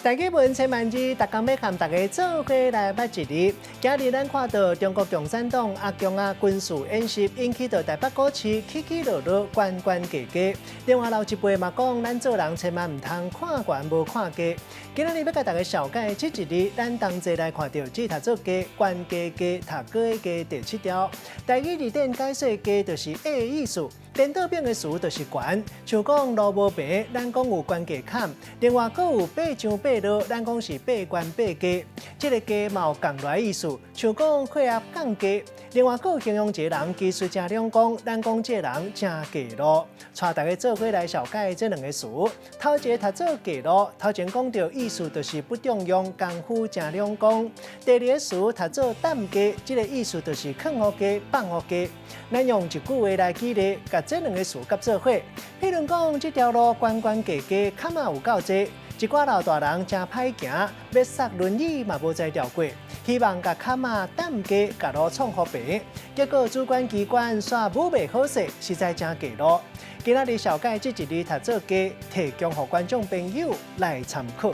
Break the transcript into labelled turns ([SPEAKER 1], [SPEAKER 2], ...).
[SPEAKER 1] 台語文千萬字，逐工欲佮大家做伙來捌一字。今日咱看到中國共產黨阿共仔軍事演習，引起到台北股市起起落落，懸懸低低。另外老一輩嘛講，咱做人千萬毋通看懸無看低。今仔日欲共大家紹介這一字，咱同齊來看著這讀做低，懸低低讀過低第七條。台語字典解說低就是矮的意思，顛倒反的詞就是懸。像講路無平，咱講有懸低坎；另外閣有爬上爬落，咱講是爬懸爬低。這个低嘛有降落來意思，像講血壓降低。另外閣有形容一个人技術誠兩光，咱講這个人誠低路。帶大家做伙來紹介這兩个詞。頭一个讀做低路，頭前講著意思就是不重用，功夫誠兩光。第二个詞讀做抌低，這个意思就是囥予低、放予低。咱用一句話來舉例，共這兩个詞佮做伙。譬如講，這條路懸懸低低，坎仔有夠濟，一寡老大人誠歹行，欲捒輪椅嘛無才調過，希望共坎仔抌低，共路創予平。結果主管機關煞舞袂好勢，實在誠低路。今仔日紹介這一字讀做低，提供予觀眾朋友來參考。